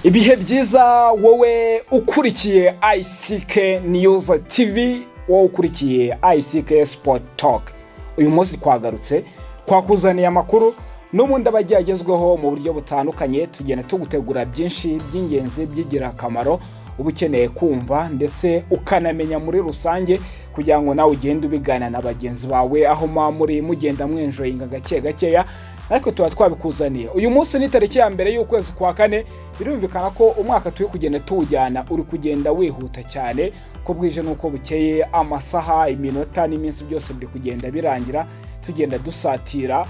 Ibihe byiza, wowe ukurikiye ICK News TV, wowe ukurikiye ICK Sport Talk. Uyu munsi twagarutse, twakuzaniye amakuru n'ubundi aba agiye agezweho mu buryo butandukanye. Tugenda tugutegura byinshi by'ingenzi by'ingirakamaro uba ukeneye kumva ndetse ukanamenya muri rusange, kugira ngo nawe ugende ubigana na bagenzi bawe aho muba muri, mugenda mwenjoyinga gake gakeya. Ariko tuba twabikuzaniye. Uyu munsi ni tariki ya 1 y'ukwezi kwa kane. Birumvikana ko umwaka turi kugenda tuwujyana, uri kugenda wihuta cyane ko bwije n'uko bukeye. Amasaha, iminota n'iminsi byose biri kugenda birangira, tugenda dusatira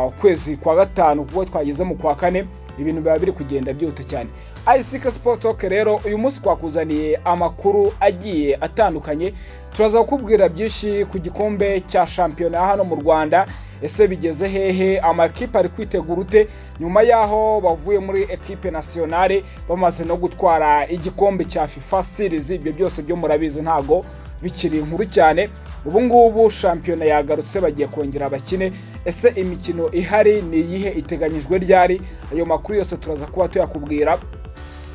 ukwezi kwa gatanu, kuko twageze mu kwa kane. Ibintu biba biri kugenda byihuta cyane. ICK Sport Talk rero uyu munsi twakuzaniye amakuru agiye atandukanye. Turaza kukubwira byinshi ku gikombe cya shampiyona hano mu Rwanda. Ese bigeze hehe? Amakipe ari kwitegura ute nyuma y'aho bavuye muri équipe nationale, bamaze no gutwara igikombe cya FIFA Series? Ibyo byose byo murabizi, ntago bikiri inkuru cyane. Ubu ngubu shampiyona yagarutse, bagiye kongera bakine. Ese imikino ihari ni iyihe? Iteganyijwe ryari? Ayo makuru yose turaza kuba tuyakubwira.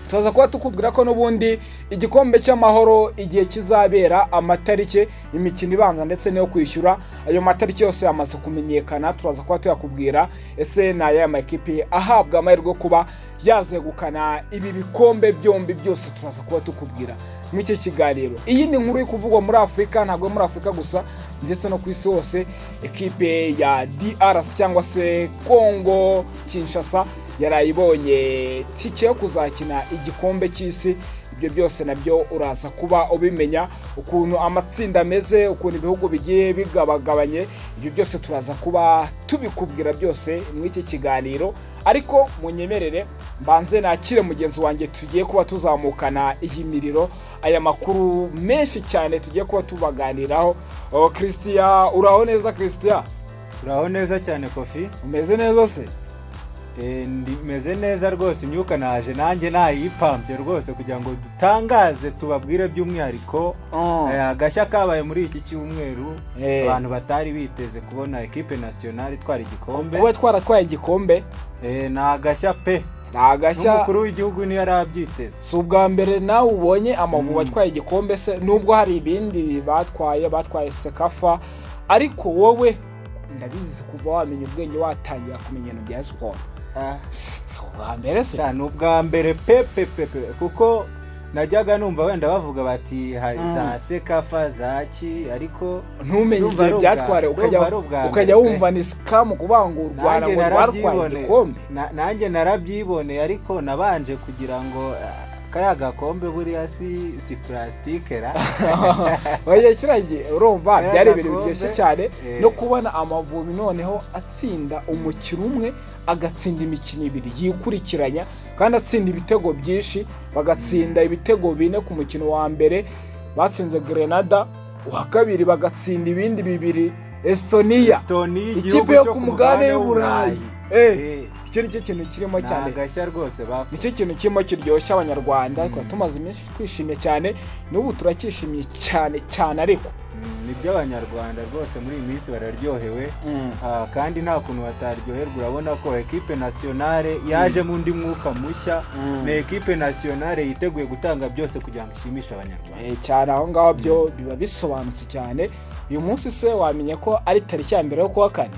Turaza kuba tukubwira ko n'ubundi igikombe cy'Amahoro, igihe kizabera, amatariki, imikino ibanza ndetse n'iyo kwishyura, ayo matariki yose yamaze kumenyekana. Turaza kuba tuyakubwira. Ese ni ayahe makipe ahabwa amahirwe yo kuba yazegukana ibi bikombe byombi? Byose turaza kuba tukubwira muri iki kiganiro. Iyi ni inkuru iri kuvugwa muri Afurika, ntabwo muri Afurika gusa, ndetse no ku isi hose. Ekipe ya DRC cyangwa se Congo Kinshasa yarayibonye tike yo kuzakina igikombe cy'isi. Ibyo byose nabyo uraza kuba ubimenya, ukuntu amatsinda ameze, ukuntu ibihugu bigiye bigabagabanye. Ibyo byose turaza kuba tubikubwira byose muri iki kiganiro. Ariko munyemerere mbanze nakire mugenzi wanjye tugiye kuba tuzamukana iyi miriro, aya makuru menshi cyane tugiye kuba tubaganiraho. Oh, Christian, uraho neza Christian? Uraho neza cyane, Kofi. Umeze neza se? Meze neza rwose. Imyuka naje nanjye nayipampye rwose kugira ngo dutangaze, tubabwire by'umwihariko agashya kabaye muri iki cyumweru, abantu batari biteze kubona équipe nationale itwara igikombe. Kuba twaratwaye igikombe. Ni agashya pe. Ni agashya. N'umukuru w'igihugu niyo yari abyiteze. Si ubwa mbere nawe ubonye Amavubi atwaye igikombe se, nubwo hari ibindi batwaye, batwaye CECAFA. Ariko wowe ndabizi, kuva wamenya ubwenge, watangira kumenya ibintu bya siporo, si ubwa mbere se? Sha, ni ubwa mbere pe pe pe pe, kuko najyaga numva wenda bavuga bati hari za CECAFA za ki, ariko ntumenye ndumva igihe ari byatware, ndumva ari ubwa ukajya mbere. Wumva ni scam kuvuga ngo u Rwanda Nanjye ngo rwarwaye narabyiboneye. igikombe. Nanjye narabyiboneye, ariko nabanje kugira ngo kariya gakombe buriya si plastique ra. Oya, kiriya gihe urumva Kariya byari ibintu gakombe, biryoshye cyane no kubona Amavubi noneho atsinda umukino umwe, agatsinda imikino ibiri yikurikiranya, kandi atsinda ibitego byinshi. Bagatsinda ibitego bine ku mukino wa mbere batsinze Grenada, uwa kabiri bagatsinda ibindi bibiri Estonia. Estonia, ikipe igihugu yo cyo ku mugabane w'Uburayi. Icyo nicyo kintu kirimo Ni cyane. agashya rwose bakoze. Nicyo kintu kirimo kiryoshya Abanyarwanda. Ariko tumaze iminsi twishimye cyane, n'ubu turacyishimye cyane cyane ariko. Nibyo, Abanyarwanda rwose muri iyi minsi bararyohewe. Kandi nta kuntu bataryoherwa. Urabona ko équipe nationale yajemo undi mwuka mushya. Ni équipe nationale yiteguye gutanga byose kugira ngo ishimishe Abanyarwanda. Cyane, aho ngaho byo biba bisobanutse cyane. Uyu munsi se wamenye ko ari tariki ya 1 y'ukwa kane?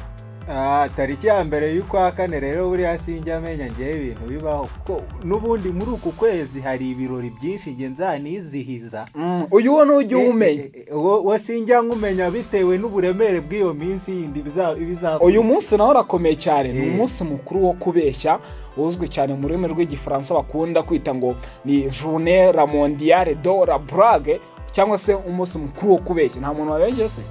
Tariki ya 1 y'ukwa kane rero buriya sinjya amenya ngewe ibintu bibaho, kuko n'ubundi muri uku kwezi hari ibirori byinshi nge nzanizihiza. Uyu wo ntujya uwumenya. Wo sinjya nkumenya bitewe n'uburemere bw'iyo minsi yindi ibizakurikira. Uyu munsi nawe urakomeye cyane, ni umunsi mukuru wo kubeshya, uzwi cyane mu rurimi rw'Igifaransa bakunda kwita ngo ni Journée la mondiale de la blague, cyangwa se umunsi mukuru wo kubeshya. Nta muntu wabeshye se?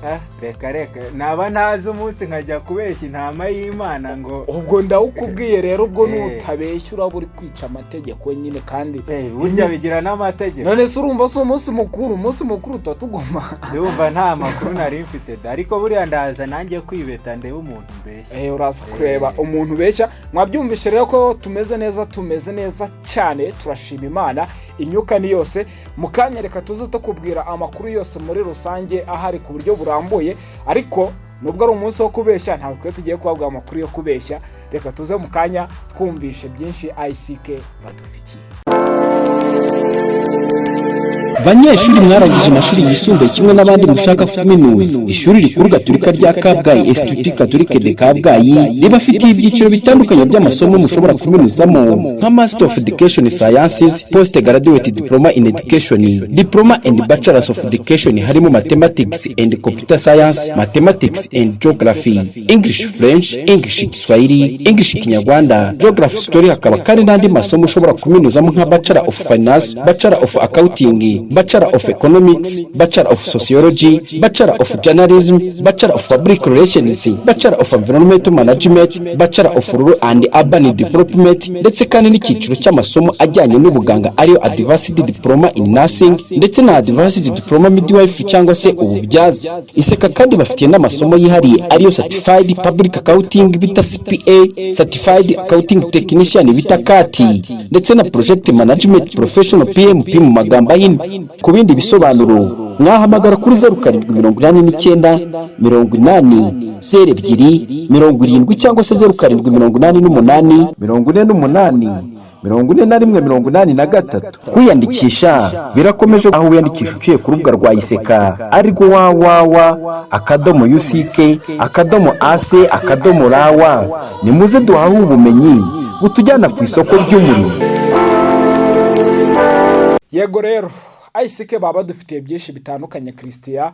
Reka reka, naba ntazi umunsi nkajya kubeshya intama y'Imana ngo Ubwo ndawukubwiye rero. Ubwo nutabeshya uraba uri kwica amategeko nyine kandi. Burya bigira n'amategeko. None se urumva si umunsi mukuru? Umunsi mukuru tuba tugomba Ndumva nta makuru nari mfite da, ariko buriya ndaza nanjye kwibeta ndebe umuntu mbeshya. Uraza kureba umuntu ubeshya. Mwabyumvishe rero ko tumeze neza, tumeze neza cyane, turashima Imana. Imyuka ni yose. Mu kanya reka tuze tukubwira amakuru yose muri rusange ahari ku buryo burambuye. Ariko nubwo ari umunsi wo kubeshya, ntabwo twe tugiye kubabwira amakuru yo kubeshya. Reka tuze mu kanya twumvishe byinshi ICK badufitiye. Banyeshuri mwarangije amashuri yisumbuye kimwe n'abandi mushaka kuminuza, Ishuri Rikuru Gatolika rya Kabgayi, Institut Catholique de Kabgayi, ribafitiye ibyiciro bitandukanye by'amasomo mushobora kuminuzamo nka Master of Education Sciences, Post Graduate Diploma in Education, Diploma and Bachelors of Education harimo Mathematics and Computer Science, Mathematics and Geography, English French, English Kiswahili, English Kinyarwanda, Geography Story. Hakaba kandi n'andi masomo ushobora kuminuzamo nka Bachelor of Finance, Bachelor of Accounting, Bachelor of Economics, Bachelor of Sociology, Bachelor of Journalism, Bachelor of Public Relations, Bachelor of Environmental Management, Bachelor of Rural and Urban Development, ndetse kandi n'icyiciro cy'amasomo ajyanye n'ubuganga ariyo Advanced Diploma in Nursing ndetse na Advanced Diploma Midwife cyangwa se ububyaza. ICK kandi bafitiye n'amasomo yihariye ariyo Certified Public Accounting bita CPA, Certified Accounting Technician bita CAT, ndetse na Project Management Professional, PMP mu magambo ahinnye. Ku bindi bisobanuro mwahamagara kuri 0789 80 02 70 cyangwa se 0788 48 41 83. Kwiyandikisha birakomeje, aho wiyandikisha uciye ku rubuga rwa ICK arirwo www.uck.ac.rw. Nimuze duhahe ubumenyi butujyana ku isoko ry'umurimo. Yego rero, ICK baba badufitiye byinshi bitandukanye. Christian,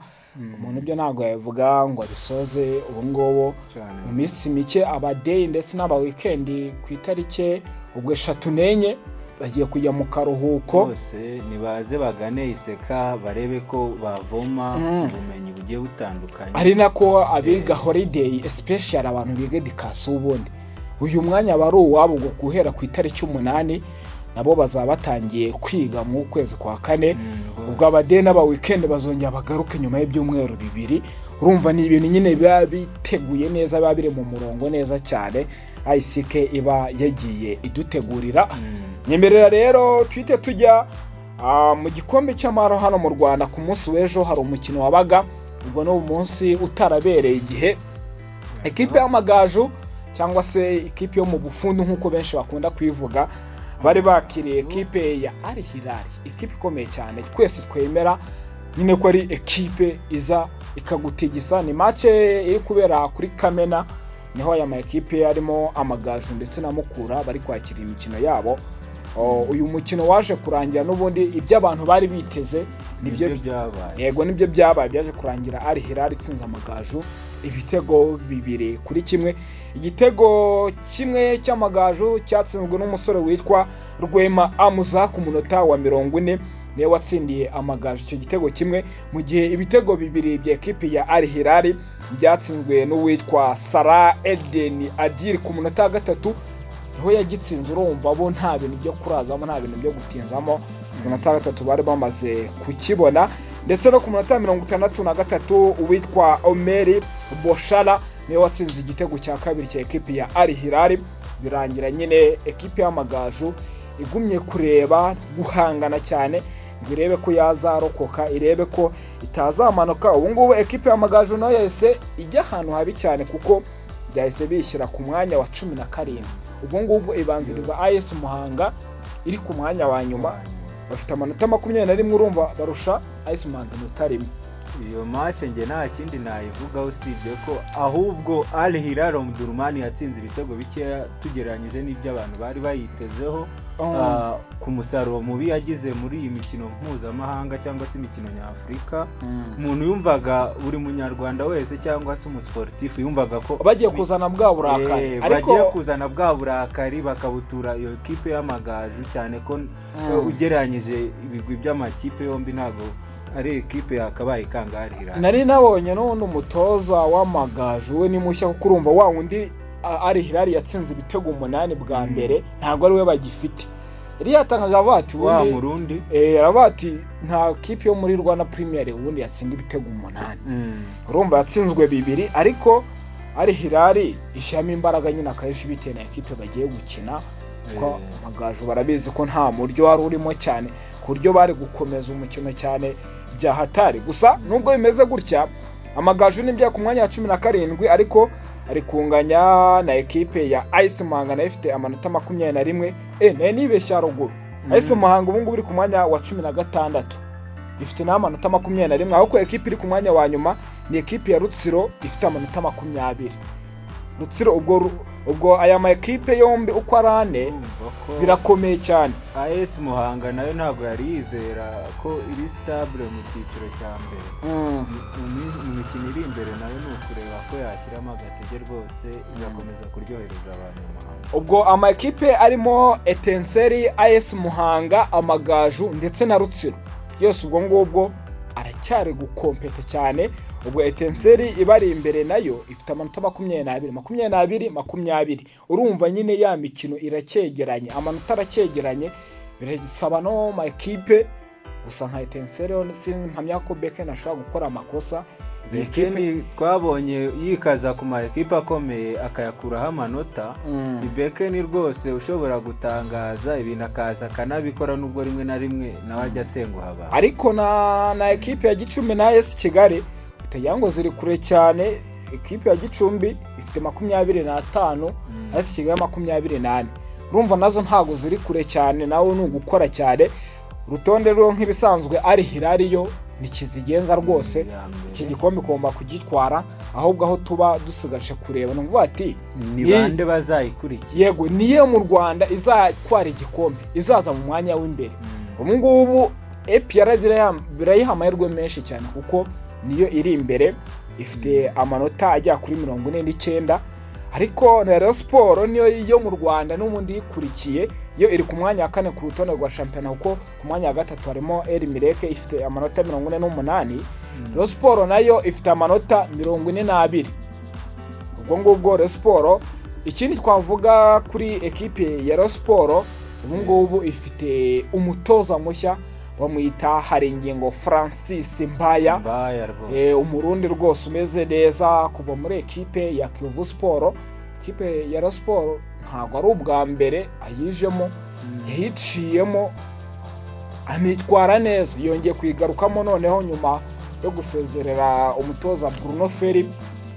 umuntu ibyo ntabwo yabivuga ngo abisoze ubu ngubu. Cyane. Mu minsi mike aba day ndetse n'aba weekend, ku itariki ubwo 3 n'enye bagiye kujya mu karuhuko. Bose nibaze bagane ICK barebe ko bavoma ubumenyi bugiye butandukanye. Ari nako abiga holiday, especially abantu biga education, ubundi uyu mwanya aba ari uwabo. Ubwo guhera ku itariki 8 nabo bazaba batangiye kwiga mu kwezi kwa kane. Ubwo aba day n'aba weekend bazongera bagaruke nyuma y'ibyumweru 2. Urumva ni ibintu nyine biba biteguye neza, biba biri mu murongo neza cyane, ICK iba yagiye idutegurira. Nyemerera rero twite tujya mu gikombe cy'amahoro hano mu Rwanda. Ku munsi w'ejo hari umukino wabaga, ubwo ni umunsi utarabereye igihe ekipe y'Amagaju cyangwa se ikipe yo mu Bufundu nk'uko benshi bakunda kuyivuga. Bari bakiriye ekipe ya Al Hilal, ikipe ikomeye cyane twese twemera nyine ko ari ekipe iza ikagutigisa. Ni match iri kubera kuri Kamena, niho aya ma ekipe arimo Amagaju ndetse na Mukura bari kwakira imikino yabo. Uyu mukino waje kurangira n'ubundi ibyo abantu bari biteze nibyo Nibyo byabaye. Yego, nibyo byabaye. Byaje kurangira Al Hilal itsinze Amagaju ibitego 2-1. Igitego kimwe cy'Amagaju cyatsinzwe n'umusore witwa Rwema Amuza ku munota wa 40, niwe watsindiye Amagaju icyo gitego kimwe, mu gihe ibitego bibiri bya ekipi ya Al Hilal byatsinzwe n'uwitwa Salah Eden Adil ku munota wa 3, niho yagitsinze. Urumva bo nta bintu byo kurazamo, nta bintu byo gutinzamo, ku munota wa 3 bari bamaze kukibona. Ndetse no ku munota wa 63 uwitwa Omeri Boshara niwe watsinze igitego cya kabiri cya ekipi ya Al Hilal. Birangira nyine ekipi y'Amagaju igumye kureba guhangana cyane ngo irebe ko yazarokoka, irebe ko itazamanuka. Ubu ngubu ekipi y'Amagaju nayo yahise ijya ahantu habi cyane, kuko byahise bishyira ku mwanya wa 17. Ubwo ngubwo ibanziriza AS Muhanga iri ku mwanya wa nyuma, bafite amanota 21. Urumva barusha AS Muhanga inota 1. Iyo match nge nta kindi nayivugaho usibye ko ahubwo Al Hilal Omdurman yatsinze ibitego bikeya tugereranyije n'ibyo abantu bari bayitezeho, ku musaruro mubi yagize muri iyi mikino mpuzamahanga cyangwa se imikino nyafurika. Umuntu yumvaga, buri munyarwanda wese cyangwa se umusiporutifu yumvaga ko bagiye kuzana bwa burakari. Ariko Ariko bagiye kuzana bwa burakari bakabutura iyo kipe y'Amagaju, cyane ko ugereranyije ibigwi by'amakipe yombi ntabwo ari ekipe yakabaye ikanga Al Hilal. Nari nabonye n'ubundi umutoza w'Amagaju we ni mushya, kuko urumva wa wundi Al Hilal yatsinze ibitego 8 bwa mbere ntabwo ari we bagifite. Yari yatangaje avuga ati wa ubundi Murundi. Aravuga ati nta kipe yo muri Rwanda Premier ubundi yatsinda ibitego 8. Urumva yatsinzwe bibiri, ariko Al Hilal ishyiramo imbaraga nyine akenshi bitewe na ekipe bagiye gukina, ko Amagaju barabizi ko nta muryo wari urimo cyane ku buryo bari gukomeza umukino cyane bya hatari. Gusa nubwo bimeze gutya, Amagaju nibyo ku mwanya wa 17, ariko ari kunganya na ekipe ya AS Muhanga nayo ifite amanota 21. Nayo nibeshya haruguru, AS Muhanga ubu ngubu iri ku mwanya wa 16. Ifite n'amanota 21, ahubwo ekipe iri ku mwanya wa nyuma ni ekipe ya Rutsiro ifite amanota 20. Rutsiro ubwo aya ma ekipe yombi uko ari ane Urumva ko birakomeye cyane. AS Muhanga nayo ntabwo yari yizera ko iri stable mu cyiciro cya mbere. Mu mikino iri imbere nayo ni ukureba ko yashyiramo agatege rwose, igakomeza kuryohereza abantu Muhanga. Ubwo ama ekipe arimo Etincelles, AS Muhanga, Amagaju ndetse na Rutsiro yose ubwo ngubwo aracyari gukompeta cyane. Ubwo Etincelles ibari imbere nayo ifite amanota 22, 22, 20. Urumva nyine ya mikino iracyegeranye, amanota aracyegeranye, birasaba no ma ekipe gusa nka Etincelles simpamya ko Beken ashobora gukora amakosa. Ni ekipe- Bekeni twabonye yikaza ku ma ekipe akomeye akayakuraho amanota. Ni Bekeni rwose ushobora gutangaza ibintu akaza akanabikora, nubwo rimwe na rimwe nawe ajya atenguha abantu. Ariko na ekipe ya Gicumbi na AS Kigali utagira ngo ziri kure cyane. Ekipe ya Gicumbi ifite 25, AS Kigali 24. Urumva nazo ntabwo ziri kure cyane, nawe ni ugukora cyane. Urutonde rwo nk'ibisanzwe ari Hilal yo ntikizigenza rwose. Ya mbere. Iki gikombe igomba kugitwara, ahubwo aho tuba dusigaje kureba ni ukuvuga ati Ni bande bazayikurikira? Yego, niyo mu Rwanda izatwara igikombe izaza mu mwanya w'imbere. Ubu ngubu APR birayiha amahirwe menshi cyane kuko niyo iri imbere, ifite amanota agera kuri 49. Ariko na Rayon Sport niyo yo mu Rwanda n'ubundi yikurikiye, yo iri ku mwanya wa kane ku rutonde rwa shampiyona, kuko ku mwanya wa gatatu harimo Al Merrikh ifite amanota 48. Rayon Sport nayo ifite amanota 42. Ubwo ngubwo Rayon Sport, ikindi twavuga kuri ekipe ya Rayon Sport, ubu ngubu ifite umutoza mushya, bamwita Haringingo Francis Mbaya. Mbaya rwose. Umurundi rwose umeze neza kuva muri ekipe ya Kiyovu Sport. Ekipe ya Rayon Sport ntabwo ari ubwa mbere ayijemo, yayiciyemo anitwara neza, yongeye kuyigarukamo noneho nyuma yo gusezerera umutoza Bruno Ferry,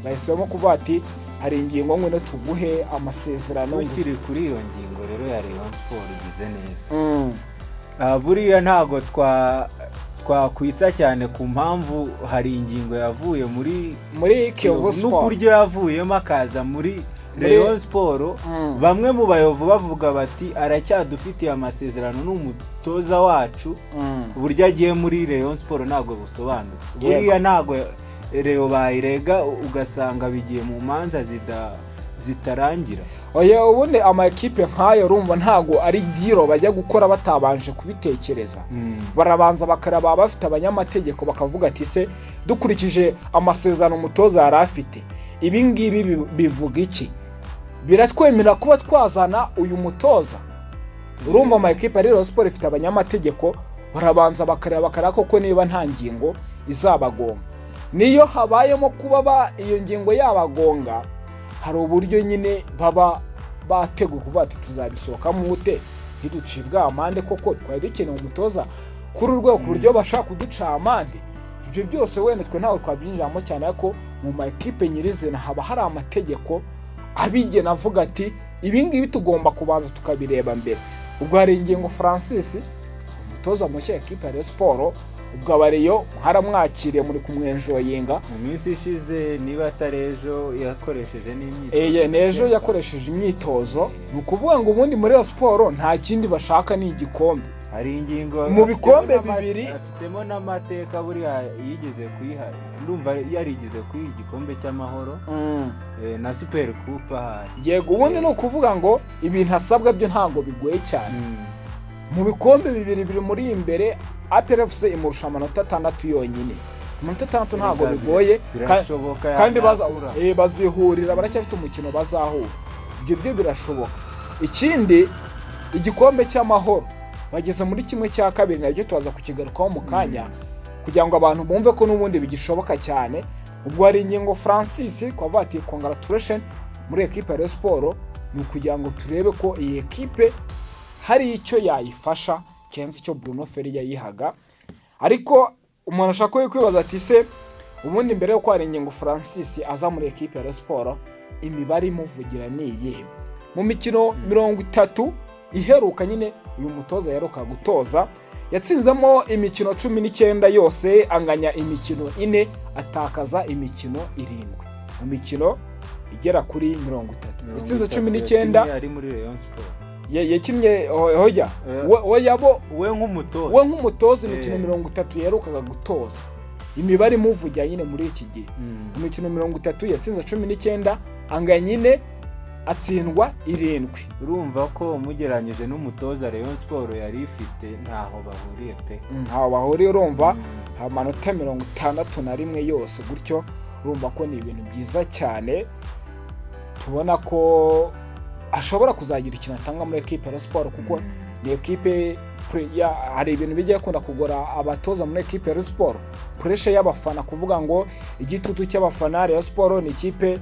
bahisemo kuvuga ati: "Haringingo, ngwino tuguhe amasezerano." Tukiri kuri iyo ngingo rero ya Rayon Sport, igize neza. Buriya ntabwo twakwitsa cyane ku mpamvu Haringingo yavuye muri muri Kiyovu Sport n'uburyo yavuyemo akaza muri Rayon Sport. Bamwe mu bayovu bavuga bati: "Aracyadufitiye amasezerano n'umutoza wacu." Uburyo agiye muri Rayon Sport ntabwo busobanutse. Buriya ntabwo Rayon bayirega ugasanga bigiye mu manza zitarangira. Oya, ubundi ama ekipe nk'ayo urumva ntabwo ari deal bajya gukora batabanje kubitekereza. Barabanza bakaraba, bafite abanyamategeko, bakavuga ati: "Se dukurikije amasezerano umutoza yari afite, ibi ngibi bivuga iki? Biratwemerera kuba twazana uyu mutoza?" Urumva ama ekipe ari Rayon Sport ifite abanyamategeko, barabanza bakareba koko niba nta ngingo izabagonga. Niyo habayemo kuba iyo ngingo yabagonga, hari uburyo nyine baba bateguye kuvuga ati: "Tuzabisohokamo ute ntiducibwe amande? Koko twari dukeneye umutoza kuri uru rwego ku buryo bashaka kuduca amande?" Ibyo byose wenda twe ntabwo twabyinjiramo cyane, ariko mu ma ekipe nyirizina haba hari amategeko abigena avuga ati: "Ibi ngibi tugomba kubanza tukabireba mbere." Ubwo Haringingo Francis, umutoza mushya ekipe ya Rayon Sport, ubwo abareyo haramwakiriye muri kumwenjoyinga. Mu minsi ishize, niba atari ejo, yakoresheje n'imyitozo. Eye, n'ejo yakoresheje imyitozo. Ni ukuvuga ngo ubundi muri Rayon Sport nta kindi bashaka, ni igikombe. Haringingo Mu bikombe bibiri. Afitemo n'amateka, buriya yigeze kuyiha, ndumva yarigeze kuyiha igikombe cy'amahoro na super coupe ahari. Yego, ubundi ni ukuvuga ngo ibintu asabwa byo ntabwo bigoye cyane. Mu bikombe bibiri biri muri imbere, APR FC imurusha amanota 6 yonyine. Amanota 6 ntabwo bigoye. Birashoboka kandi yanakura. Bazihurira, baracyafite umukino bazahura, ibyo byo birashoboka. Ikindi, igikombe cy'amahoro bageze muri 1/2, nabyo tubaza kukigarukaho mu kanya kugira ngo abantu bumve ko n'ubundi bigishoboka cyane. Ubwo Haringingo Francis twavuga ati: "Congratulation muri ekipe ya Rayon Sport." Ni ukugira ngo turebe ko iyi ekipe hari icyo yayifasha kirenze icyo Bruno Ferry yayihaga. Ariko umuntu ashaka kwibaza ati: "Se ubundi mbere y'uko Haringingo Francis aza muri ekipe ya Rayon Sport, imibare imuvugira ni iyihe?" Mu mikino 30 iheruka nyine uyu mutoza yaheruka gutoza. Yatsinzemo imikino 19 yose, anganya imikino 4, atakaza imikino 7 mu mikino igera kuri 30. Yatsinze 19. Yakinnye ari muri Rayon Sport. Yakinnye hoya. We yabo we nk'umutoza. We nk'umutoza imikino 30 yaherukaga gutoza, imibare imuvugira nyine muri iki gihe. Mu mikino 30 yatsinze 19, anganya 4, atsindwa 7. Urumva ko umugereranyije n'umutoza Rayon Sport yari ifite, ntaho bahuriye pe. Ntaho bahuriye. Urumva amanota 61 yose gutyo, urumva ko ni ibintu byiza cyane. Tubona ko ashobora kuzagira ikintu atanga muri ekipe ya Sport, kuko ni ekipe hari ibintu bijya bikunda kugora abatoza muri ekipe ya Sport: pressure y'abafana, kuvuga ngo igitutu cy'abafana. Rayon Sport ni ikipe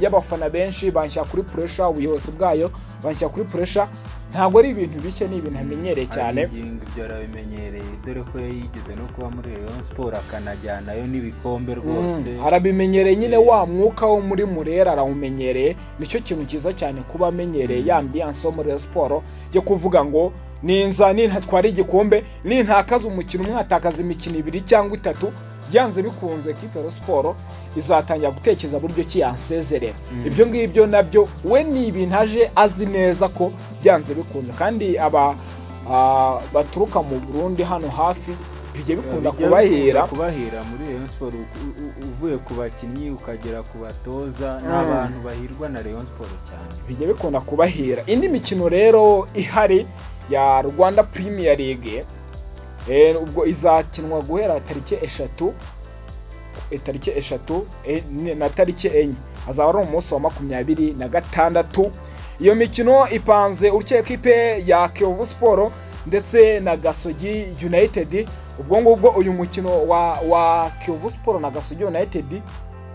y'abafana benshi, banshyira kuri pressure, ubuyobozi bwayo banshyira kuri pressure. Ntabwo ari ibintu bishya, ni ibintu amenyereye cyane. Ingingo ibyo arabimenyereye, dore ko yigeze no kuba muri Rayon Sport akanajyanayo n'ibikombe rwose. Arabimenyereye nyine, wa mwuka wo muri Murera arawumenyereye. Nicyo kintu cyiza cyane kuba amenyereye ya ambiance yo muri Rayon Sport, yo kuvuga ngo ninza nintatwara igikombe, nintakaza umukino umwe, atakaza imikino ibiri cyangwa itatu, byanze bikunze ekipe ya Rayon Sport izatangira gutekereza buryo ki yansezerera. Ibyo ngibyo nabyo we ni ibintu aje azi neza ko byanze bikunze. Kandi aba baturuka mu Burundi hano hafi bijya bikunda Bijya kubahira. Bikunda kubahira muri Rayon Sport, uvuye ku bakinnyi ukagera ku batoza, n'abantu bahirwa na Rayon Sport cyane. Bijya bikunda kubahira. Indi mikino rero ihari ya Rwanda Premier League, ubwo izakinwa guhera tariki 3, tariki 3 na tariki 4, azaba ari umunsi wa 26. Iyo mikino ipanze utya: ekipe ya Kiyovu Sport ndetse na Gasogi United. Ubwo ngubwo uyu mukino wa Kiyovu Sport na Gasogi United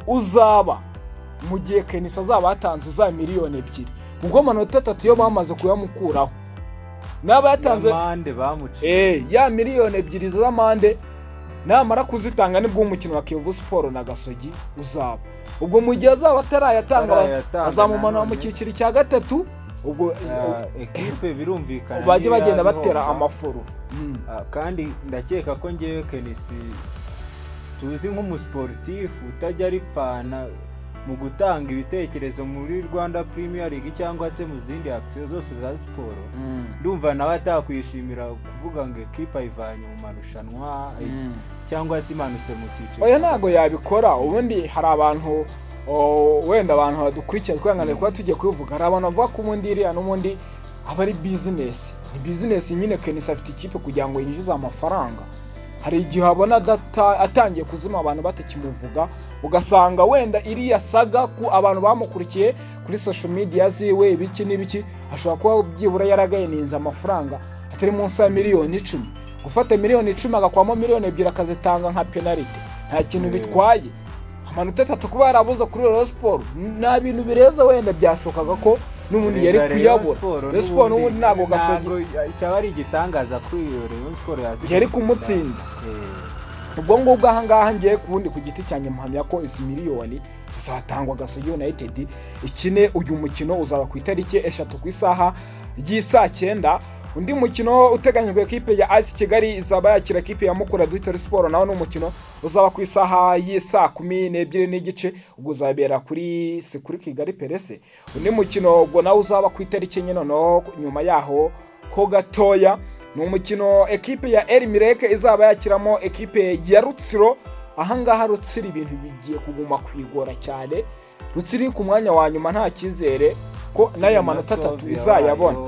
uzaba mu gihe KNC azaba yatanze za miliyoni 2, ubwo amanota 3 yo bamaze kuyamukuraho n'aba yatanze Amande bamuciye. Ya miliyoni 2 z'amande namara kuzitanga, nibwo umukino wa Kiyovu Sport na Gasogi uzaba. Ubwo mu gihe azaba atarayatanga, Atarayatanga, bazamumanura mu nanone. cyiciro cya gatatu. Ubwo Ekipe birumvikana bajye niyo bagenda batera yabihomba. amafuru. Kandi ndakeka ko ngewe KNC tuzi nk'umusiporutifu utajya aripfana mu gutanga ibitekerezo muri Rwanda Premier League cyangwa se mu zindi action zose za siporo, ndumva nawe atakwishimira kuvuga ngo ekipa ayivanye mu marushanwa cyangwa se imanutse mu cyiciro. Oya, ntabwo yabikora. Ubundi hari abantu, wenda abantu badukurikira, twihanganire kuba tugiye kubivuga, hari abantu bavuga ko ubundi iriya n'ubundi aba ari business. Ni business nyine. KNC afite ikipe kugira ngo yinjize amafaranga. Hari igihe abona atangiye kuzima, abantu batakimuvuga, ugasanga wenda iriya saga ku abantu bamukurikiye kuri social media ziwe, ibiki n'ibiki, ashobora kuba byibura yaragayininze amafaranga atari munsi ya miliyoni 10. Gufata miliyoni 10 agakwamo miliyoni 2 akazitanga nka penalty, nta kintu bitwaye. Amanota 3 kuba yarabuze kuri Rayon Sport nta bintu birenze, wenda byashokaga ko n'ubundi yari Erega Rayon kuyabura. Sport Rayon Sport n'ubundi ntabwo Gasogi ntabwo cyaba ari igitangaza kuri iyo Rayon Sport yazi yari kumutsinda. Kumutsinda. Ubwo ngubwo ahangaha ngiye ku wundi ku giti cyanjye mpamya ko izi miliyoni zizatangwa, Gasogi United ikine uyu mukino. Uzaba ku itariki 3 ku isaha y'isaa 9. Undi mukino uteganyijwe, ekipe ya AS Kigali izaba yakira ekipe ya Mukura Victory Sport. Nawo ni umukino uzaba ku isaha y'isaa 12:30, ubwo uzabera kuri si kuri Kigali Pele. Undi mukino ubwo nawo uzaba ku itariki 4, noneho nyuma yaho ho gatoya, ni umukino ekipe ya Al Merreikh izaba yakiramo ekipe ya Rutsiro. Ahangaha Rutsiro ibintu bigiye kuguma kwigora cyane. Rutsiro iri ku mwanya wa nyuma, nta cyizere ko n'aya manota 3 izayabona.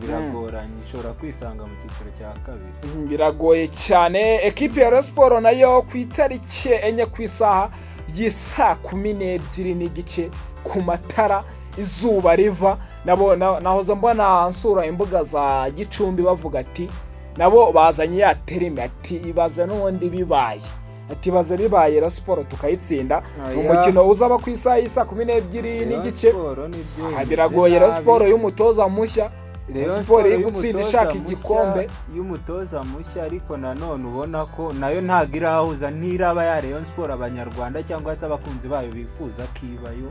Biragoranye, ishobora kwisanga mu cyiciro cya kabiri. Biragoye cyane. Ekipe ya Rayon Sport nayo ku itariki 4 ku isaha y'isaa 12:30 ku matara izuba riva, nabo nahoze mbona nsura imbuga za Gicumbi bavuga ati nabo bazanye ya terime, ati ibaze n'ubundi bibaye, ati ibaze bibaye Rayon Sport tukayitsinda. Ni Oya. umukino uzaba ku isaha y'isaa kumi n'ebyiri Rayon n'igice. Sport nibyo Aha, imeze biragoye Rayon nabi. Sport y'umutoza mushya, Rayon Rayon Sport Sport iri gutsinda y'umutoza ishaka mushya- igikombe. Y'umutoza mushya, ariko nanone ubona ko nayo ntabwo irahuza, ntiraba ya Rayon Sport abanyarwanda cyangwa se abakunzi bayo bifuza ko ibayo.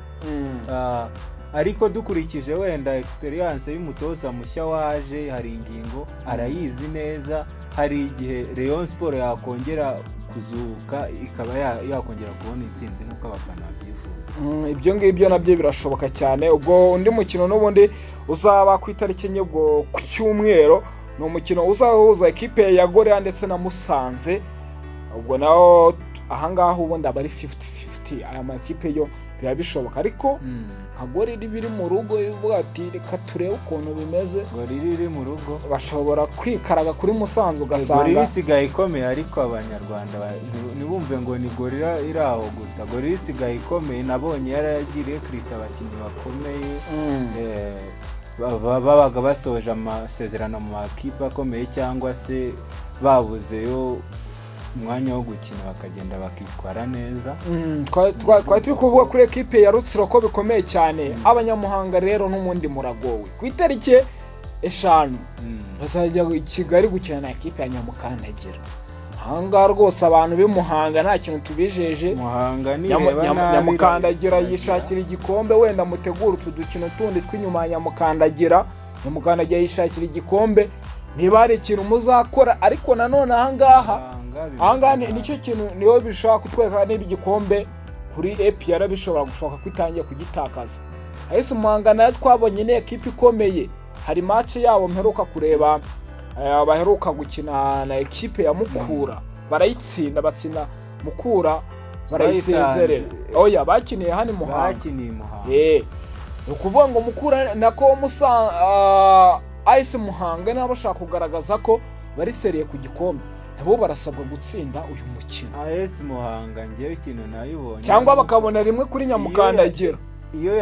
Ariko dukurikije wenda experience y'umutoza mushya waje, hari ingingo arayizi neza. hari igihe Rayon Sport yakongera kuzuka, ikaba yakongera kubona intsinzi nk'uko abafana babyifuza. Ibyo ngibyo nabyo birashoboka cyane. Ubwo undi mukino n'ubundi uzaba ku itariki 4, ubwo ku cyumweru, ni umukino uzahuza ekipe ya Gorilla ndetse na Musanze. Ubwo nawo ahangaha ubundi aba ari 50-50, aya makipe yo biba bishoboka, ariko nka Gorilla iba iri mu rugo, ivuga ati reka turebe ukuntu bimeze. Gorilla iri mu rugo. Bashobora kwikaraga kuri Musanze Gorilla ugasanga isigaye ikomeye, ariko Abanyarwanda ntibumve ngo ni Gorilla iri aho gusa. Gorilla isigaye ikomeye, nabonye yaragiriye kirita abakinnyi bakomeye babaga basoje amasezerano mu makipe akomeye cyangwa se babuzeyo umwanya wo gukina, bakagenda bakitwara neza. Twari turi kuvuga kuri ekipe ya Rutsiro ko bikomeye cyane. Abanyamuhanga rero n'ubundi muragowe, ku itariki 5 bazajya i Kigali gukina na ekipe ya Nyamukandagira. Ahangaha rwose abantu b'i Muhanga nta kintu tubijeje. Muhanga nireba nabi Nyamukandagira iragira. yishakira igikombe, wenda mutegure utu dukino tundi tw'inyuma ya Nyamukandagira. Nyamukandagira yishakira igikombe, niba hari ikintu muzakora. Ariko nanone ahangaha Muhanga bimeze ahangaha nabi. nicyo kintu niyo bishobora kutwereka niba igikombe kuri APR bishobora gushoboka ko itangiye kugitakaza. AS Muhanga nayo twabonye ni ekipe ikomeye. Hari match yabo mperuka kureba, baheruka gukina na ekipe ya Mukura barayitsinda, batsinda Mukura barayisezerera. Bayisanze. Oya, bakiniye hano i Muhanga. Bakiniye i Muhanga. Ni ukuvuga ngo Mukura nako Musa AS Muhanga nabo bashaka kugaragaza ko bari sérieux ku gikombe, nabo barasabwa gutsinda uyu mukino. AS Muhanga ngewe ikintu nayibonye cyangwa bakabona rimwe kuri Nyamukandagira. Iyo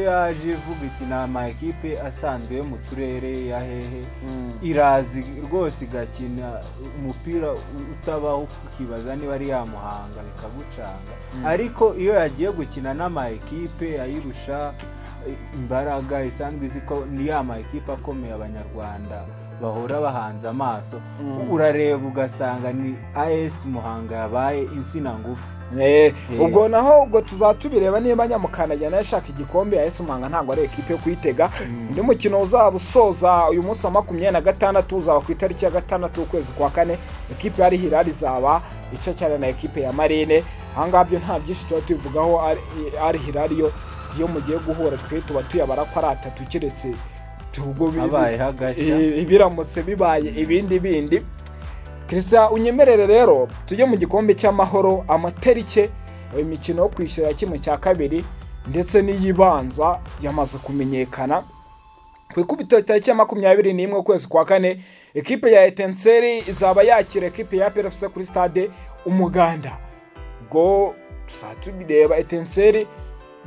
yaje ivuga iti ni ama ekipe asanzwe yo mu turere ya hehe, irazi rwose igakina umupira utabaho, ukibaza niba ari ya Muhanga, bikagucanga. Ariko iyo yagiye gukina n'ama ekipe ayirusha imbaraga, isanzwe izi ko ni ya ma ekipe akomeye Abanyarwanda bahora bahanze amaso, urareba ugasanga ni AS Muhanga yabaye insina ngufi. Ubwo naho ubwo tuzaba tubireba niba Nyamukandagira nayo ashaka igikombe. AS Muhanga ntabwo ari ekipe yo kuyitega. Undi mukino uzaba usoza uyu munsi wa 26 uzaba ku itariki ya 6 ukwezi kwa kane, ekipe ya Hilal izaba ica cyane na ekipe ya Marine. Ahangaha byo nta byinshi tuba tubivugaho. Al Hilal yo iyo mugiye guhura twe tuba tuyabara ko ari atatu, keretse ubwo Habayeho agashya. Biramutse bibaye ibindi bindi. Christian, unyemerere rero tujye mu gikombe cy'Amahoro. Amatarike imikino yo kwishyura ya 1/2 ndetse n'iyibanza yamaze kumenyekana. Ku ikubitiro tariki ya 21 ukwezi kwa kane, ekipe ya Etincelles izaba yakira ekipe ya APR FC kuri Stade Umuganda. Ubwo tuzaba tubireba. Etincelles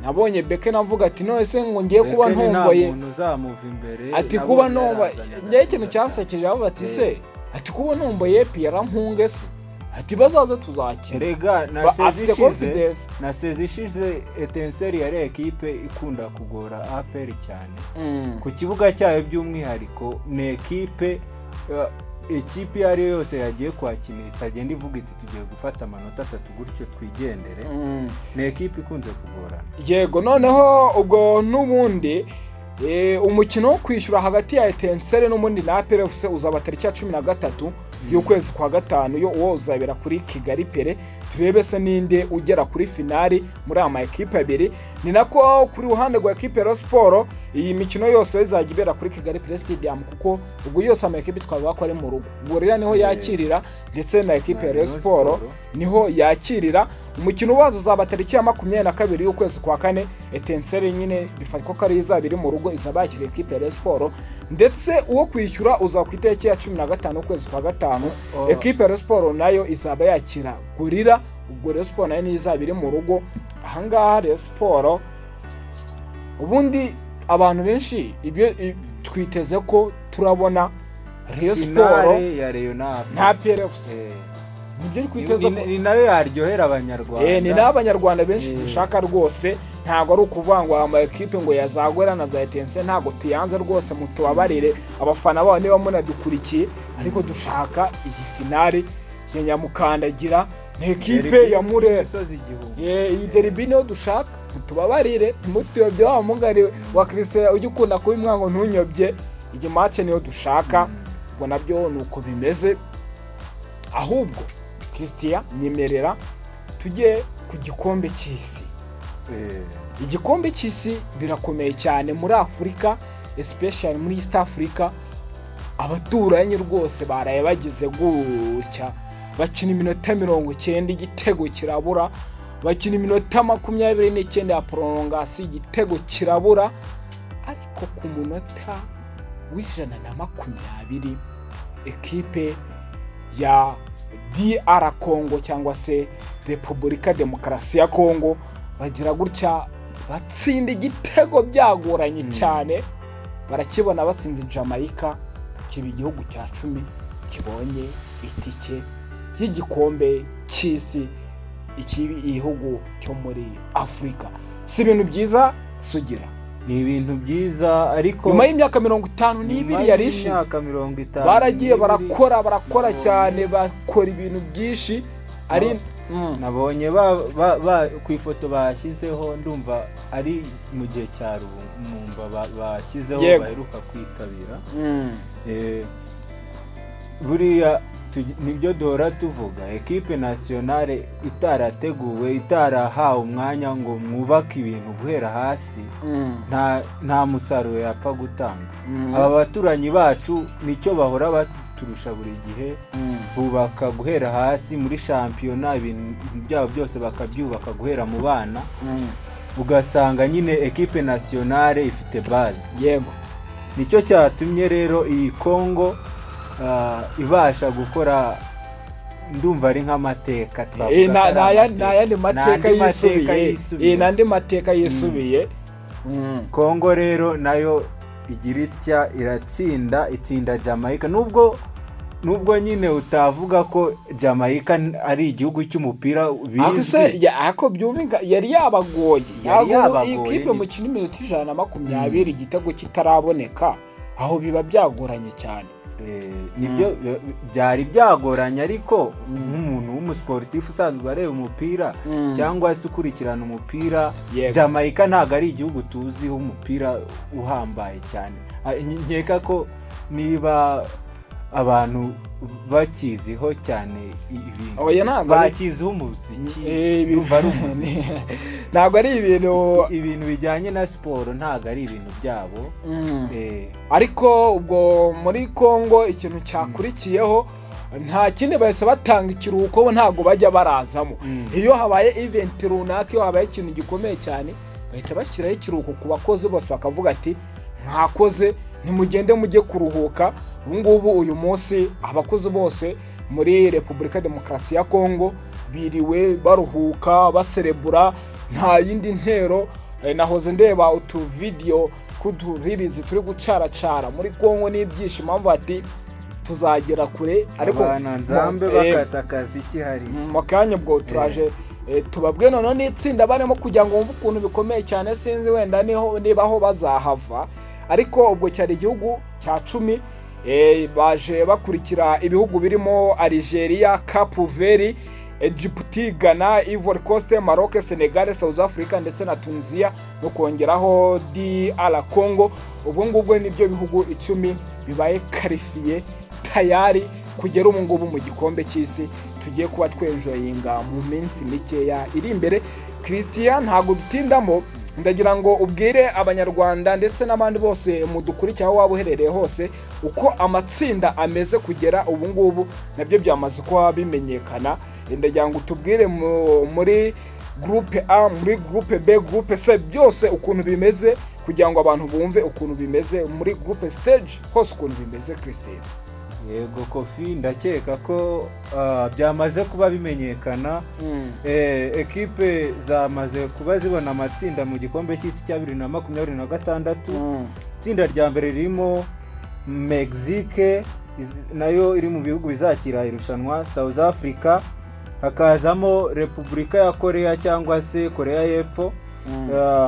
nabonye Beke navuga ati none se ngo ngiye kuba Beke nta ntomboye muntu uzamuva imbere. Ati Nabonye kuba ntomba yarazanye ngewe ikintu agatuza. cyansekeje, aho bati se ati kuba ntomboye APR mpunge se, ati bazaze tuzakina. Erega na saison Afite ishize confidence. Na saison ishize Etincelles yari ekipe ikunda kugora APR cyane ku kibuga cyayo by'umwihariko. Ni ekipe ekipe iyo ari yo yose yagiye kwakina itagenda ivuga iti tugiye gufata amanota atatu gutyo twigendere. Ni ekipe ikunze kugorana. Yego, noneho ubwo n'ubundi umukino wo kwishyura hagati ya Etincelles n'ubundi na APR FC uzaba tariki ya 13 y'ukwezi kwa gatanu, yo uwo uzabera kuri Kigali Pele. Turebe se ninde ugera kuri finali muri aya ma ekipe abiri. Ni nako kuri ruhande rwa ekipe ya Rayon Sport, iyi mikino yose izajya ibera kuri Kigali Pele Stadium, kuko ubwo yose ama ekipe twavuga ko ari mu rugo. Ubwo rero niho yakirira, ndetse na ekipe ya Na Rayon Rayon Sport Sport. niho yakirira. Umukino ubanza uzaba tariki ya 22 y'ukwezi kwa kane. Etincelles nyine bifatwa ko ari izaba iri mu rugo, izaba yakiriye ekipe ya Rayon Sport, ndetse uwo kwishyura uzaba ku itariki ya 15 ukwezi kwa gatanu. Oh. Ekipe ya Rayon Sport nayo izaba yakira Gorilla. Ubwo Rayon Sport nayo niyo izaba iri mu rugo. Ahangaha Rayon Sport ubundi abantu benshi ibyo twiteze ko turabona Rayon Sport Finale ya Rayon na APR. Na APR FC. Nibyo twiteze ko Ni nayo yaryohera Abanyarwanda. Ni n'Abanyarwanda benshi dushaka rwose. Ntabwo ari ukuvuga ngo ama ekipe ngo yazagwera na za Etincelles, ntabwo tuyanze rwose, mutubabarire abafana babo niba munadukurikiye, ariko dushaka iyi finale ya Nyamukandagira ni ekipe Derby ya Murera. y'imisozi igihumbi. Iyi derby niyo dushaka, mutubabarire, ntimutuyobye wa mugari wa Christian ujya ukunda kuba ngo ntunyobye. Iyi match niyo dushaka. Ubwo nabyo ni uko bimeze. Ahubwo Christian, nyemerera tujye ku gikombe cy'isi. Igikombe cy'isi birakomeye cyane muri Afurika, especially muri East Africa. Abaturanyi rwose baraye bagize gutya, bakina iminota 90, igitego kirabura. Bakina iminota 29 ya prolongation, igitego kirabura. Ariko ku munota w'120, ekipe ya DR Congo cyangwa se Repubulika Demokarasi ya Congo bagira gutya batsinda igitego byagoranye cyane, barakibona, batsinze Jamaica, kiba igihugu cya 10 kibonye itike y'igikombe cy'isi, iki igihugu cyo muri Afurika. Si ibintu byiza, Sugira? Ni ibintu byiza, ariko Nyuma y'imyaka 52 nyuma yari ishize, y'imyaka 52, baragiye barakora nabonye- cyane, bakora ibintu byinshi ari Nabonye ku ifoto bashyizeho, ndumva ari mu gihe cya Lumumba bashyizeho baheruka kwitabira. Buriya nibyo duhora tuvuga: ekipe nationale itarateguwe, itarahawe umwanya ngo mwubake ibintu guhera hasi, nta musaruro yapfa gutanga. Aba baturanyi bacu nicyo bahora baturusha buri gihe, bubaka guhera hasi muri shampiyona, ibintu byabo byose bakabyubaka guhera mu bana, ugasanga nyine ekipe nationale ifite base. Nicyo cyatumye rero iyi Kongo ibasha gukora, ndumva ari nk'amateka twavuga ko ari amateka. Ni ayandi mateka Ni andi mateka yisubiye. Yisubiye. Ni andi mateka yisubiye. Kongo rero nayo igira itya iratsinda, itsinda Jamaica, nubwo nyine utavuga ko Jamaica ari igihugu cy'umupira Ariko se bizwi. Ariko byumvika yari yabagoye. Yari Ntabwo yabagoye, ikipe mukina iminota 120 igitego kitaraboneka, aho biba byagoranye cyane. Nibyo, byari byagoranye, ariko nk'umuntu w'umusiporutifu usanzwe areba umupira cyangwa se ukurikirana umupira, Jamaica ntabwo ari igihugu tuziho umupira uhambaye cyane. Nkeka ko niba abantu bakiziho cyane ibintu, Oya, ntabwo bakiziho umuziki, ndumva ari umuziki. Ntabwo ari ibintu Ibintu bijyanye na siporo ntabwo ari ibintu byabo. Ariko ubwo muri Congo ikintu cyakurikiyeho nta kindi, bahise batanga ikiruhuko. Bo ntabwo bajya barazamo. Iyo habaye event runaka, iyo habaye ikintu gikomeye cyane, bahita bashyiraho ikiruhuko ku bakozi bose, bakavuga ati: "Mwakoze, nimugende mujye kuruhuka." Ubu ngubu uyu munsi abakozi bose muri Repubulika Demokarasi ya Kongo biriwe baruhuka, baserebura, nta yindi ntero. Nahoze ndeba utuvidiyo tw'uturirizi turi gucaracara muri Kongo n'ibyishimo, bavuga ati: "Tuzagera kure." Ariko Abana nzambe bakata akazi kihariye. Mu kanya ubwo turaje tubabwe noneho n'itsinda barimo kugira ngo wumve ukuntu bikomeye cyane. Sinzi wenda niho niba aho bazahava, ariko ubwo cyari igihugu cya 10. Baje bakurikira ibihugu birimo Algeria, Cape Verde, Djibouti, Ghana, Ivory Coast, Maroc, Senegal, South Africa ndetse na Tunisia, no kongeraho DR Congo. Ubwo ngubwo nibyo bihugu 10 bibaye qualifié tayari kugera ubu ngubu mu gikombe cy'isi tugiye kuba twenjoyinga mu minsi mikeya iri imbere. Christian, ntabwo bitindamo, ndagira ngo ubwire Abanyarwanda ndetse n'abandi bose mudukurikiye, aho waba uherereye hose, uko amatsinda ameze kugera ubu ngubu. Nabyo byamaze kuba bimenyekana. Ndagira ngo utubwire muri groupe A, muri groupe B, groupe C, byose ukuntu bimeze, kugira ngo abantu bumve ukuntu bimeze muri group stage hose, ukuntu bimeze, Christian. Yego Kofi, ndakeka ko byamaze kuba bimenyekana. Ekipe zamaze kuba zibona amatsinda mu gikombe cy'isi cya 2026. Itsinda rya mbere ririmo Mexique, nayo iri mu bihugu bizakira irushanwa, South Africa, hakazamo Repubulika ya Korea cyangwa se Korea y'Epfo,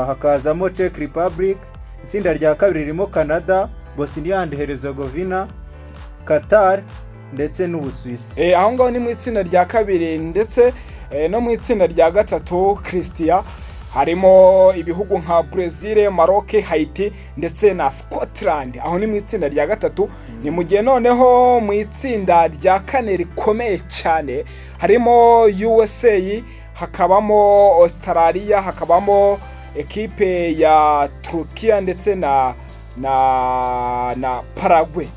hakazamo Czech Republic. Itsinda rya kabiri ririmo Canada, Bosnia and Herzegovina, Qatar ndetse n'Ubusuwisi. Aho ngaho ni mu itsinda rya kabiri, ndetse no mu itsinda rya gatatu, Christian. Harimo ibihugu nka Brazil, Maroc, Haiti ndetse na Scotland. Aho ni mu itsinda rya gatatu. Ni mu gihe noneho mu itsinda rya kane rikomeye cyane harimo USA, hakabamo Australia, hakabamo ekipe ya Turukiya ndetse na Paraguay.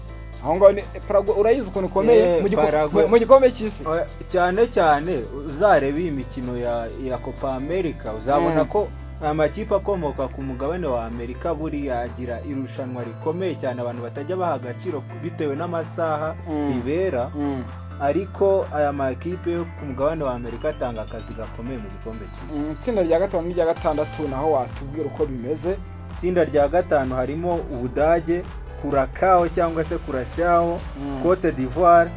Aho ngaho ni Paraguay, urayizi ukuntu ikomeye Paraguay. mu gikombe cy'isi. Oya, cyane cyane uzareba iyi mikino ya Copa America, uzabona ko amakipe akomoka ku mugabane wa Amerika buriya agira irushanwa rikomeye cyane abantu batajya baha agaciro bitewe n'amasaha ribera. Ariko aya makipe yo ku mugabane wa Amerika atanga akazi gakomeye mu gikombe cy'isi. Itsinda rya gatanu n'irya gatandatu naho watubwira uko bimeze. Itsinda rya gatanu harimo Ubudage, Curacao cyangwa se Curaçao, Cote d'Ivoire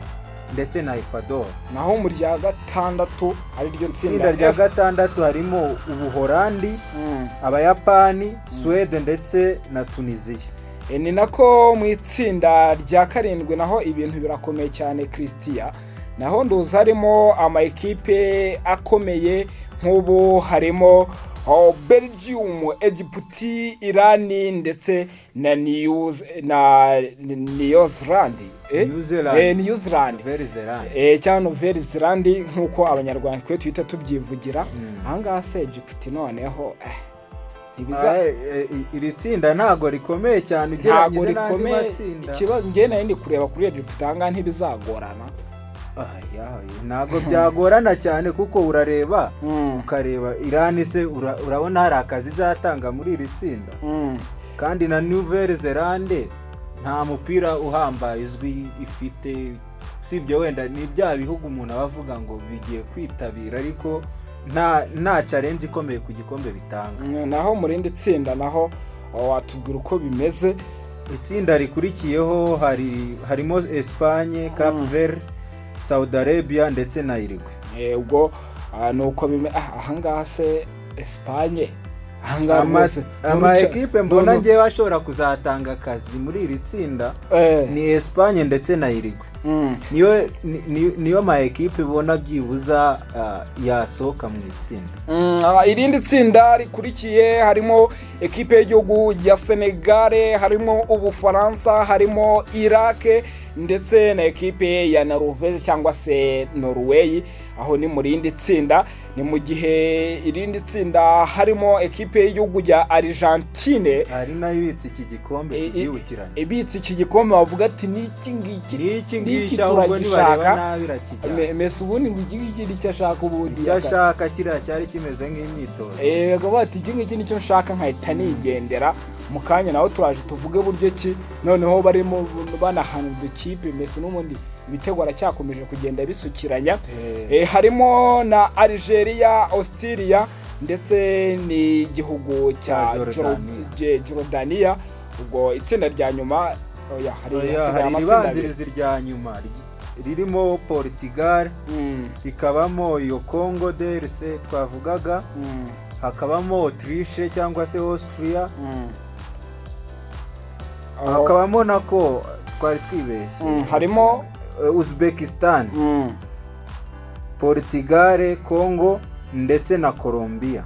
ndetse na Ecuador. Naho mu rya gatandatu, ari ryo Itsinda tsinda rya F. gatandatu harimo Ubuholandi, Abayapani, Suwede ndetse na Tunisiya. Ni nako mu itsinda rya karindwi naho ibintu birakomeye cyane, Christian. Naho nduzi harimo ama ekipe akomeye, nk'ubu harimo Belgium, Egiputi, Irani ndetse na New Zealand. New Zealand. New Zealand. Nouvelle-Zélande. Cyangwa Nouvelle Zelande nk'uko Abanyarwanda twe tuhita tubyivugira. Ahangaha se Egiputi noneho ntibiza Iri tsinda ntago rikomeye cyane ntabwo ugereranyije n'andi rikomeye. matsinda. Ikibazo njye nari ndi kureba kuri Egiputi, ahangaha ntibizagorana? Aya, ntabwo byagorana cyane kuko urareba ukareba Irani se urabona hari akazi izatanga muri iri tsinda? Kandi na Nouvelle Zelande nta mupira uhambaye uzwi ifite, usibye wenda ni bya bihugu umuntu aba avuga ngo bigiye kwitabira, ariko nta challenge ikomeye ku gikombe bitanga. Naho mu rindi tsinda naho watubwira uko bimeze. Itsinda rikurikiyeho harimo Espagne, Cape Verde, Saudi Arabia ndetse na Uruguay. Ubwo ni uko ahangaha se Espagne ahangaha rwose Ama ekipe mbona ngewe ashobora kuzatanga akazi muri iri tsinda ni Espagne ndetse na Uruguay. Niyo ma ekipe ubona byibuza yasohoka mu itsinda. Irindi tsinda rikurikiye harimo ekipe y'igihugu ya Senegale, harimo Ubufaransa, harimo Iraq ndetse na ekipe ya Norvege cyangwa se Norway. Aho ni mu rindi tsinda. Ni mu gihe irindi tsinda harimo ekipe y'igihugu ya Argentine, ari nayo ibitse iki gikombe, tubyibukiranye. Ibitse iki gikombe, bavuga ati n'iki ngiki N'iki n'iki ngiki ahubwo nibareba turagishaka. nabi irakijyana. Messi ubundi ngo iki ngiki nicyo ashaka ubundi. Icyo ashaka kiriya cyari kimeze nk'imyitozo. Yego, bati iki ngiki nicyo nshaka nkahita nigendera. Mu kanya naho turaje tuvuge buryo ki noneho barimo banahana udukipe. Messi n'ubundi ibitego aracyakomeje kugenda bisukiranya. Harimo na Algeria, Austria ndetse n'igihugu cya Cya Jordania. Jordania. Ubwo itsinda rya nyuma, oya, hari Oya, hasigaye hari amatsinda abiri. iribanziriza irya nyuma ririmo Portugal, rikabamo iyo Congo DRC twavugaga, hakabamo Autriche cyangwa se Austria, hakabamo nako twari twibeshye. Harimo Uzbekistan, Portugal, Congo ndetse na Colombia.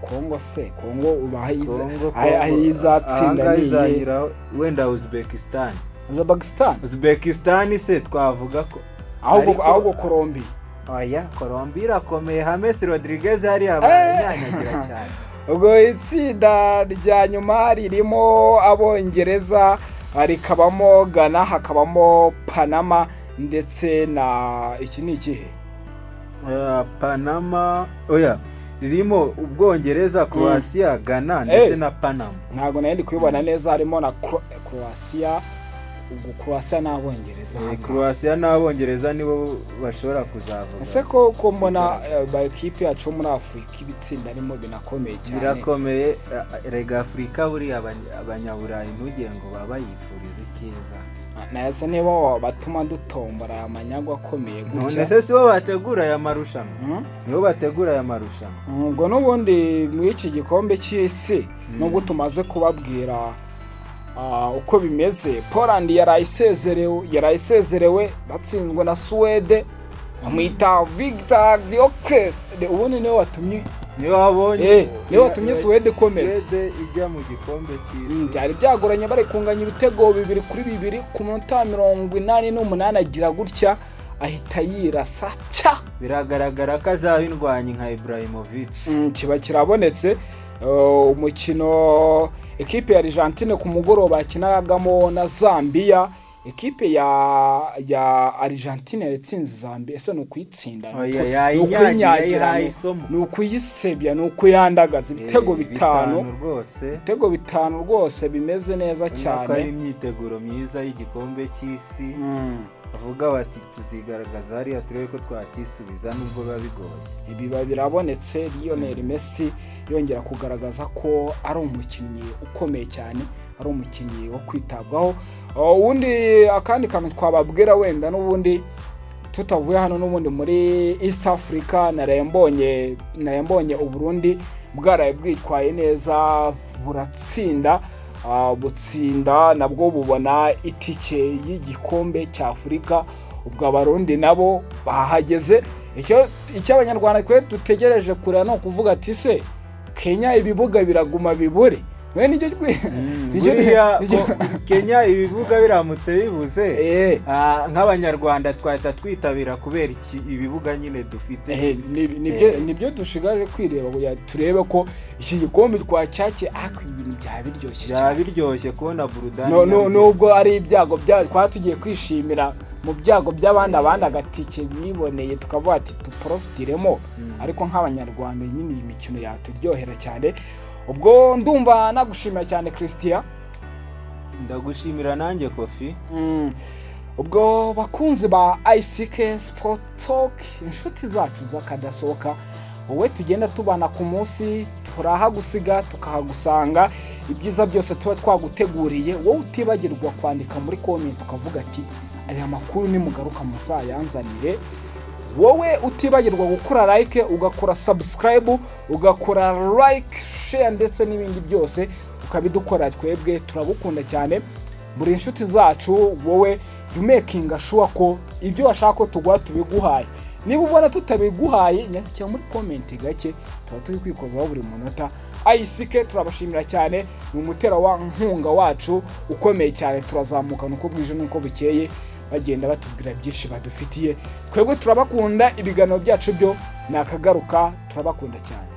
Kongo se, Kongo ubaha Congo, aho Congo, izatsinda ahangaha ni iyihe? izanyuraho wenda Uzbekistan. Uzbekistan. Uzbekistan se twavuga ko ahubwo Ariko ahubwo Colombia. Oya, Colombia irakomeye. James Rodriguez hariya baranyanyagira cyane. Ubwo itsinda rya nyuma ririmo Abongereza, rikabamo Ghana, hakabamo Panama ndetse na, iki ni ikihe? Panama, oya, ririmo Ubwongereza, Croatia, Ghana ndetse na Panama. Ntabwo nari ndi kubibona neza. Harimo na Croatia, ubwo Croatia n'Abongereza hano. Croatia n'Abongereza nibo bashobora kuzavuga. Ese ko mbona ba ekipe yacu yo muri Afurika ibitsinda arimo binakomeye cyane? Birakomeye. Rega Afurika buriya Abanyaburayi ntugire ngo baba bayifuriza icyiza. Nahise niba batuma dutombora aya manyagwa akomeye None gutya. se sibo bategura aya marushanwa? Mm? Nibo bategura aya marushanwa. Ubwo n'ubundi muri iki gikombe cy'isi, nubwo tumaze kubabwira uko bimeze, Poland yaraye isezerewe batsinzwe na Suwede. Bamwita Victor Gyökeres, ubundi niwe watumye Niwe wabonye. Niwe watumye Suwede ikomeza. Suwede ijya mu gikombe cy'isi. Byari byagoranye, bari kunganya ibitego 2-2, ku munota 88 agira gutya ahita yirasa cya. Biragaragara ko azaba indwanyi nka Ibrahimovic. Kiba kirabonetse. Umukino ekipe ya Argentine ku mugoroba yakinagamo na Zambia, ekipe ya Argentine yatsinze Zambia. Ese ni ukuyitsinda? Oya, Ni yayinyagiye, ukuyinyagira, yayihaye isomo. Ni ukuyisebya, ni ukuyandagaza ibitego 5. Rwose. Ibitego 5 rwose bimeze neza Ubona ko ari cyane. imyiteguro myiza y'igikombe cy'isi. Bavuga bati tuzigaragaza hariya turebe ko twakisubiza nubwo biba bigoye. Biba birabonetse, Lionel Messi yongera kugaragaza ko ari umukinnyi ukomeye cyane, ari umukinnyi wo kwitabwaho. Ubundi akandi kantu twababwira wenda n'ubundi tutavuye hano, n'ubundi muri East Africa, naraye mbonye Uburundi bwaraye bwitwaye neza, buratsinda, butsinda nabwo bubona itike y'igikombe cya Afurika. Ubwo Abarundi nabo bahageze. Icyo Abanyarwanda twe dutegereje kureba ni ukuvuga ati se Kenya ibibuga biraguma bibure? We nicyo Buriya Kenya ibibuga biramutse bibuze, nk'Abanyarwanda twahita twitabira kubera iki ibibuga nyine dufite. Nibyo dushigaje kwireba kugira turebe ko iki gikombe twacyakira, ariko ibintu byaba biryoshye Byaba cyane. biryoshye kubona burudani. No, nubwo ari ibyago bya twaba tugiye kwishimira mu byago by'abandi, abandi agatike biboneye tukavuga ati tuporofitiremo, ariko nk'Abanyarwanda nyine iyi mikino yaturyohera cyane. Ubwo ndumva nagushimira cyane, Christian. Ndagushimira nanjye, Kofi. Ubwo bakunzi ba ICK Sport Talk, inshuti zacu z'akadasohoka, wowe tugenda tubana ku munsi, turahagusiga tukahagusanga, ibyiza byose tuba twaguteguriye. Wowe utibagirwa kwandika muri comment ukavuga ati aya makuru nimugaruka muzayanzanire. Wowe utibagirwa gukora like, ugakora subscribe, ugakora like, share ndetse n'ibindi byose ukabidukora, twebwe turagukunda cyane muri inshuti zacu. Wowe jya umakinga sure ko ibyo washaka ko tuguha tubiguhaye. Niba ubona tutabiguhaye, nyandikira muri comment gake, tuba turi kwikozaho buri munota. ICK turabashimira cyane, ni umutera wa nkunga wacu ukomeye cyane. Turazamukana uko bwije n'uko bukeye, bagenda batubwira byinshi badufitiye. Twebwe turabakunda, ibiganiro byacu byo ni akagaruka, turabakunda cyane.